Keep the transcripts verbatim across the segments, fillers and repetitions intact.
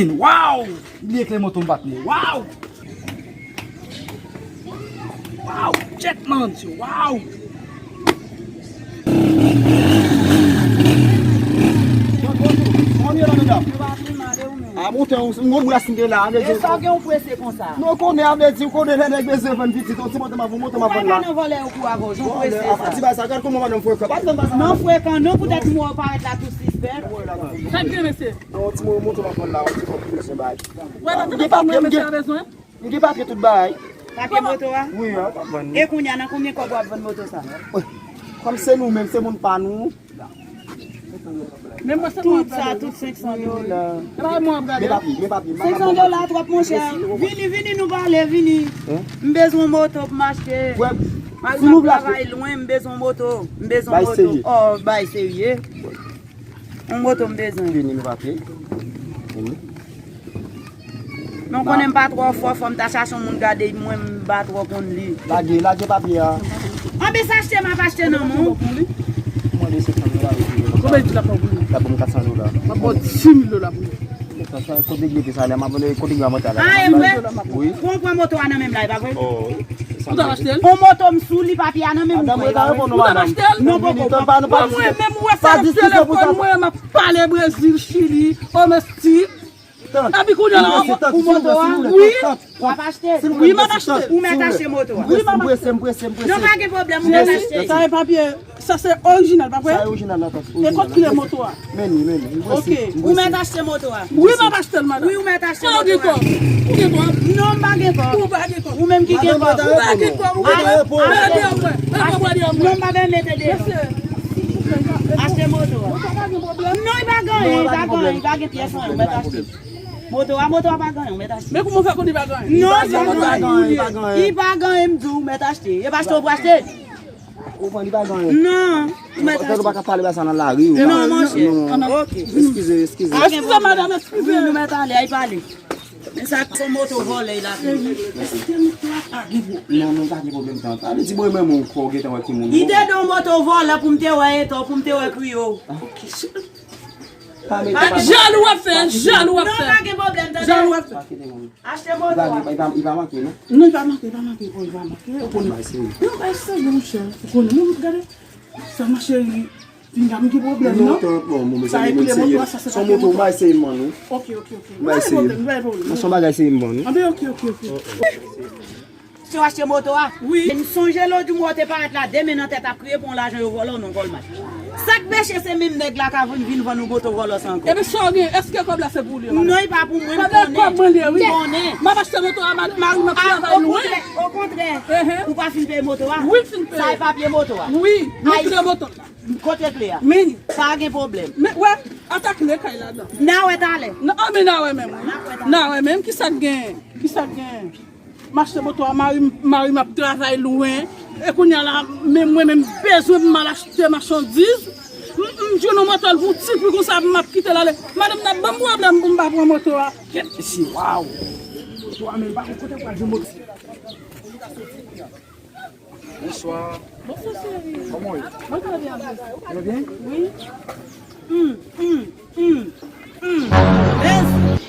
Waw! M bliye kle moto m pa t li. Waw! Waw! Tchèt, man, mesye! Waw! A, moutè, yon, yon gwo bras m gen la, vle di. E sa w gen w prese konsa? Non, konnen, a vle di, ou konnen lè nèg bezwen vann pitit, yon ti moto m ap vann, moto m ap vann la. Ou pa nan vòlè yo kou avè w, jan w prese sa. Ti bagay sa, gad kòman madanm frekan. Pa t vann bagay sa. Non frekan, non, poutèt m wè w parèt la tou sispèk. Sa k gen, mesye? Non, yon ti mo-, moto m ap vann la, yon ti kòb pou bezwen bay. Wè, la, telefòn mwen, mesye a bezwen. M gen papye tout bagay. Papye moto a? Wi, an, pa vann. E kounye a, nan konbyen kòb w ap vann moto sa? Kòm se nou menm, se moun pa nou. Men mwen se mwen ap gade. Tout sa, tout senk san dola. E pa mwen ap gade. Men papye, men papye, men papye. Senk san dola twòp, monchè. Vini, vini, nou pale, vini. M bezwen moto pou m achte. Mari m ap travay lwen, m bezwen moto. M bezwen moto. Oh, bay serye. Yon moto m bezwen. Vini, nou pa peye. Vini. Non, konnen m pa twò fò, fò m ta chache yon moun gade mwen, m pa twò konn li. Lage, lage papye a. Anben, se achte m ap achte nan men w. Mwen de se fanmi la. Konbyen di l ap ban w pou li? L ap ban m kat san dola. M ap ba w dis mil dola pou li. Kote l mete sa la? M ap kote l mete sa la? A, e vre? Wi. Pran, pran moto a nan men m la, e pa vre? Ou t ap achte l? On moto m sou li, papye a nan men m, ou kwè li pa vre? Ou t ap achte l? Non, poko. Bon, mwen menm, ou wè se nan telefòn mwen, m ap pale Brezil, Chili, Omesti. Epi kounye a la, ou moto a? Wi. W ap achte? Wi, m ap achte. Ou mèt achte moto a? Wi, m ap achte. Non, pa gen pwoblèm, ou mèt achte. Sa e papye. Sa se orijinal, pa vre? Sa e orijinal la, tante. E kot kile moto a? Men li, men li. Ok. Ou mèt achte moto a? Wi, m ap achte l, madanm. Wi, ou mèt achte moto a. Ou gen kòb? Ou gen kòb? Non, m pa gen kòb. Ou pa gen kòb? Ou menm ki gen kòb. Ou pa gen kòb? Ou pa gen kòb? Gade anmwe. Gade anmwe. Non, m pa gen mete deyò. Achte moto a. Moto a pa gen pwoblèm. Non, li pa gen anyen, li pa gen anyen, li pa gen pyès anyen, ou mèt achte. Moto a, moto a pa gen anyen, ou mèt achte. Men kouman w fè konnen li pa gen anyen? Non, li pa gen anyen. Li pa gen anyen, m di w, ou mèt achte. E pa achte ou pou achte. Ou konprann, li pa gen anyen. Non, ou mèt achte. Ou pa ka pale ba sa nan lari, wi. Non, monchè. Ok. Eskize, eskize. Eskize, madanm, eskize. Wi, nou mèt ale, al pale. Men sa, se moto vòlè la. Non, non, pa gen pwoblèm, tante. Ale di mwen menm ou kwè w gentan wè ki moun. Li te nan moto vòlè pou m te wè etan, pou m te wè kriyo. Jalou w ap fè, jalou w ap fè. Non, pa gen pwoblèm, tande. Jalou w ap fè. Achte moto a. Li pa, li pa, li pa manke, non? Non, li pa manke, li pa manke, bon, li pa manke. Ou konnen. Bay serye. Non, bay serye, monchè. Ou konnen, non, gade. Sa, ma chérie, vin ka m gen pwoblèm, non? Non, tante, bon, bon, mezanmi, moun serye. Sa e kile moto a, sa se pa kile moto a. Son moto, m bay serye, man, non? Ok, ok, ok. M bay serye. Pa gen pwoblèm, m bay pwoblèm. Anben, ok, ok, ok. Anben, ok, ok, ok. Si w achte moto a? Wi. M sonje lòt jou mwen te parèt la, de men nan tèt ap kriye pou yon lajan yo vòlè w nan Walmart. Sa k peche se menm nèg la ka vin, vin vann ou moto vòlè sa ankò. Ebyen sa w gen, èske kòb la se pou li? Non, li pa pou mwen, m konnen. Kòb mwen li ye, wi. M konnen. M ap achte moto a, mari m ap travay lwen. Okontrè, okontrè. Ou pa fin peye moto a? Wi, m fin peye. Sa e papye moto a? Wi, men kile moto. Kote kle a? Men. Pa gen pwoblèm. Men, wè, atake kay ladan. N a wè talè. N a, men n a wè menm, wi. N a wè talè. N a wè menm, kisa k genyen? Kisa k genyen? M achte moto a, mari m, mari m ap travay lwen. E kounye a la, men mwen menm bezwen pou m al achte machandiz. M, m jwenn yon moto pou ti pri konsa, m ap kite l ale. Madanm nan ban m pwoblèm pou m pa pran moto a. Kèt mesye, waw. Moto a, men pa kote pral jwenn moto. Bonsoir. Bonsoir, chérie. Comment est? Moi, ça va bien, merci. Vous allez bien? Oui. Hum, hum, hum, hum. Mèsi.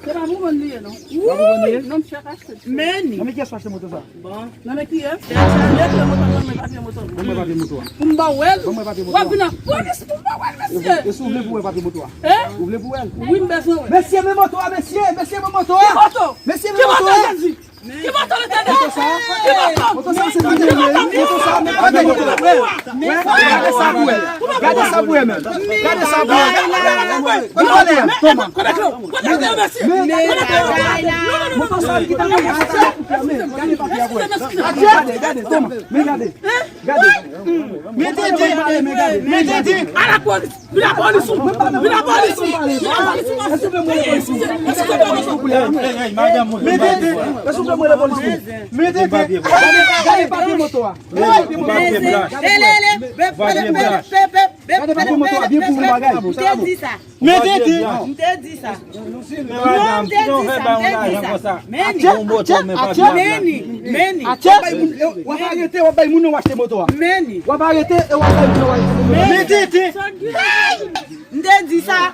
Se pa pou mwen li ye, non. Wi. Non, m chèk achte. Men. Nan men kiyès w achte moto sa? Bon. Nan men kiyès? Mete moto nan men papye moto. Ban mwen papye moto a. Pou m ba w wè l. Ban mwen papye moto a. W ap vin ak polis pou m ba w wè l, mesye. E si w vle pou wè papye moto a? Hein? Ou vle pou wè l? Wi, m bezwen wè. Mesye, men moto a, mesye, mesye, men moto a. Ki moto? Mesye, men moto a. Ki moto, tande? Moto sa? Ki moto? Moto sa se moto li ye, wi. Moto sa, men gade moto. Wè, gade sa pou wè. Gade sa pou wè, men. Gade sa pou wè. Li vòlè a. Toma. Men, men, moto sa ki ta fè sa, men, gade papye a pou wè. Gade, gade, toma. Men gade. Gade. Men tete. Men gade. Men tete. A la polis. Vin lapolis ou! Vin lapolis ou! Vin lapolis ou! Èske w vle m rele polis ou? Èske w vle m rele polis ou? Men tete! Èske w vle m rele polis ou? Men tete! Gade papye moto a! Gade papye moto a! Papye blanch! Papye blanch! Gade papye moto a byen pou ou bagay. M te di sa. Men tete! M te di sa. Non, m te di sa, m te di sa. Men ni. Men ni, men ni. W ap arete, w ap bay moun nan w achte moto a. Men ni. W ap arete e w ap bay moun nan w achte moto a. Men tete! M te di sa.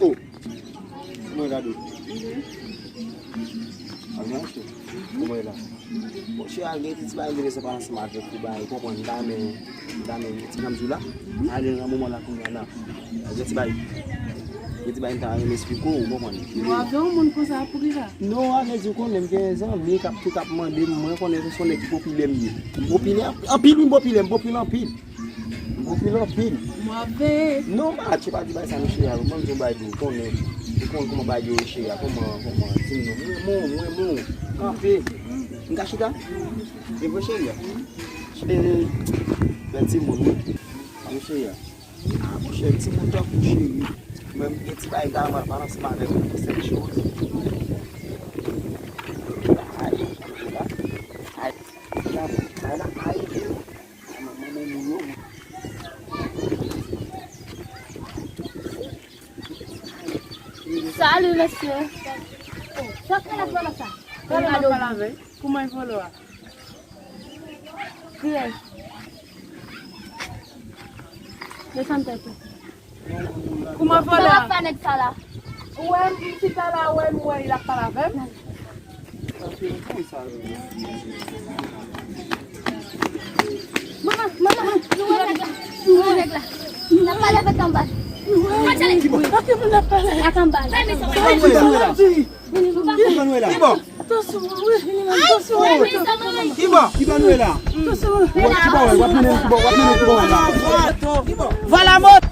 Oh, kòman w ye la? Kòman w ye la? Bon, chè a, gen ti bagay m te bezwen pale ansanm avèk ou, bagay, ou konprann, m ta renmen, m ta renmen, ti jan m di w la, ale nan moman la kounye a la. Gen ti bagay, gen ti bagay m ta renmen esplike w, ou konprann. Bon, avè yon moun konsa pou ki sa? Non, a vle di, ou konnen m gen zanmi k ap, k ap mande m, mwen konnen se yon nèg ki popilè m ye. M popilè anpil, wi, m popilè, m popilè anpil. M popilè anpil. M ap veye. Non, Matye, pa di bagay sa non, cheri a. Mwen, m di yon bagay pou ou, konnen. Ou konn kòman bagay yo ye, cheri a. Kòman, kòman, di m non. Mwen, mwen, mwen, mwen. Kanpe. M ka chita? E vre, cheri a. Cheri, bèl timoun, wi. A, mon cheri a. A, mon cheri, timoun tankou cheri. Mwen, m gen ti bagay m ta renmen pale ansanm avèk ou, sèl choz. Ay, ay, ay, ay, ay. Salut, mesye. Sa k ap pale sa? Kòman y volo a? Kiyès? Desann tèt ou. Kòman volo a? Sa w ap fè nèg sa la? Ou wè m, m chita la, ou wè m, ou wè l ap pale avè m. Manman, manman, nou wè nèg la. Nou wè nèg la. L ap pale avèk Kanbal. Ki bò? Ak Kanbal. Ki bò nou ye la? Ki bò? Ki bò? Ki bò nou ye la? Ki bò? W ap mennen ki bò? W ap mennen ki bò la? Vòlè mòd.